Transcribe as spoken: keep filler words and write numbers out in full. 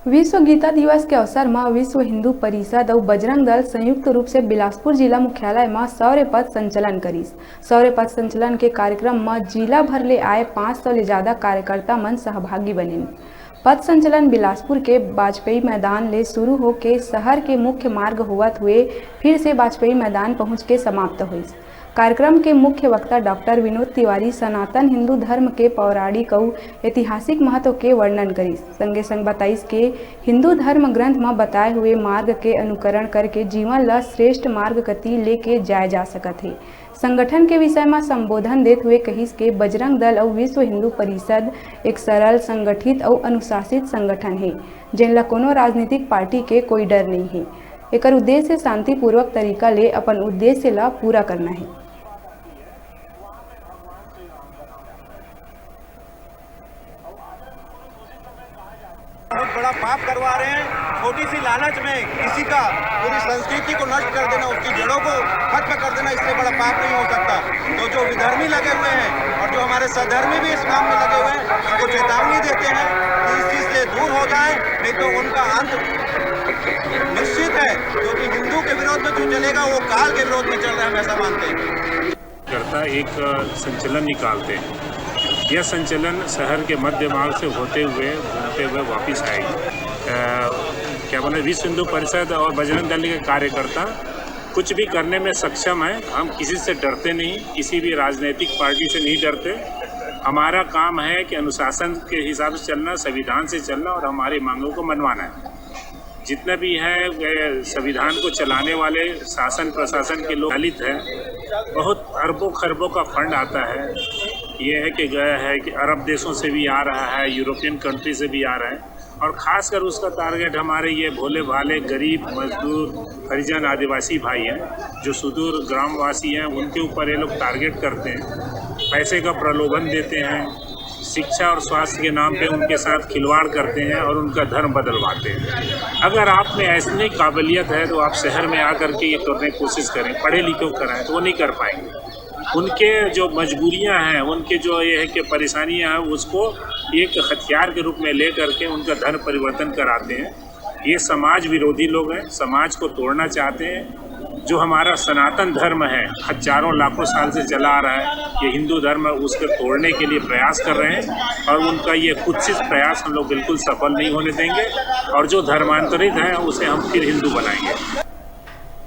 विश्व गीता दिवस के अवसर म विश्व हिंदू परिषद अउ बजरंग दल संयुक्त रूप से बिलासपुर जिला मुख्यालय म शौर्य पथ संचलन करिस। शौर्य पथ संचलन के कार्यक्रम म जिला भर ले आए पाँच सौ ले ज्यादा कार्यकर्ता मन सहभागी बनिन। पथ संचलन बिलासपुर के वाजपेयी मैदान ले शुरू होके शहर के मुख्य मार्ग होवत हुए फिर से वाजपेयी मैदान पहुंच के समाप्त होइस। कार्यक्रम के मुख्य वक्ता डॉक्टर विनोद तिवारी सनातन हिंदू धर्म के पौराणिक अउ ऐतिहासिक महत्व के वर्णन करिस। संगे संग बताइस के हिंदू धर्म ग्रंथ म बताए हुए मार्ग के अनुकरण करके जीवन ल श्रेष्ठ मार्ग कति लेके जाए जा सकत हे। संगठन के विषय म संबोधन देत हुए कहिस के बजरंग दल अउ विश्व हिंदू परिषद एक सरल, संगठित अउ अनुशासित संगठन हे, जेन ल कोनो राजनीतिक पार्टी के कोई डर नइ हे। एकर उद्देश्य शांतिपूर्वक तरीका ले अपन उद्देश्य ल पूरा करना हे। बहुत बड़ा पाप करवा रहे हैं। छोटी सी लालच में किसी का, पूरी संस्कृति को नष्ट कर देना, उसकी जड़ों को खत्म कर देना, इससे बड़ा पाप नहीं हो सकता। तो जो विधर्मी लगे हुए हैं और जो हमारे सधर्मी भी इस काम में लगे हुए हैं, उनको चेतावनी देते हैं कि इस चीज से दूर हो जाए, नहीं तो उनका अंत निश्चित है। क्योंकि हिंदू के विरोध में जो चलेगा, वो काल के विरोध में चल रहा है, हम ऐसा मानते हैं। करता एक संचलन निकालते हैं। यह संचलन शहर के मध्य मार्ग से होते हुए, घूमते हुए वापस आएगी। अ, क्या बोले, विश्व हिंदू परिषद और बजरंग दल के कार्यकर्ता कुछ भी करने में सक्षम है। हम किसी से डरते नहीं, किसी भी राजनीतिक पार्टी से नहीं डरते। हमारा काम है कि अनुशासन के हिसाब से चलना, संविधान से चलना और हमारी मांगों को मनवाना है। जितने भी हैं, वे संविधान को चलाने वाले, शासन प्रशासन के लोग, दलित हैं। बहुत अरबों खरबों का फंड आता है। ये है कि गया है कि अरब देशों से भी आ रहा है, यूरोपियन कंट्री से भी आ रहा है। और खासकर उसका टारगेट हमारे ये भोले भाले गरीब मजदूर हरिजन आदिवासी भाई हैं, जो सुदूर ग्रामवासी हैं, उनके ऊपर ये लोग टारगेट करते हैं, पैसे का प्रलोभन देते हैं, शिक्षा और स्वास्थ्य के नाम पे उनके साथ खिलवाड़ करते हैं और उनका धर्म बदलवाते हैं। अगर आप में ऐसी काबिलियत है तो आप शहर में आकर के ये करने की कोशिश करें, पढ़े लिखे कराएं, तो वो नहीं कर पाएंगे। उनके जो मजबूरियां हैं, उनके जो ये है कि परेशानियां हैं, उसको एक हथियार के रूप में ले करके उनका धर्म परिवर्तन कराते हैं। ये समाज विरोधी लोग हैं, समाज को तोड़ना चाहते हैं। जो हमारा सनातन धर्म है, हजारों लाखों साल से चला आ रहा है, ये हिंदू धर्म है, उसके तोड़ने के लिए प्रयास कर रहे हैं और उनका ये कुत्सित प्रयास हम लोग बिल्कुल सफल नहीं होने देंगे और जो धर्मांतरित है उसे हम फिर हिंदू बनाएंगे।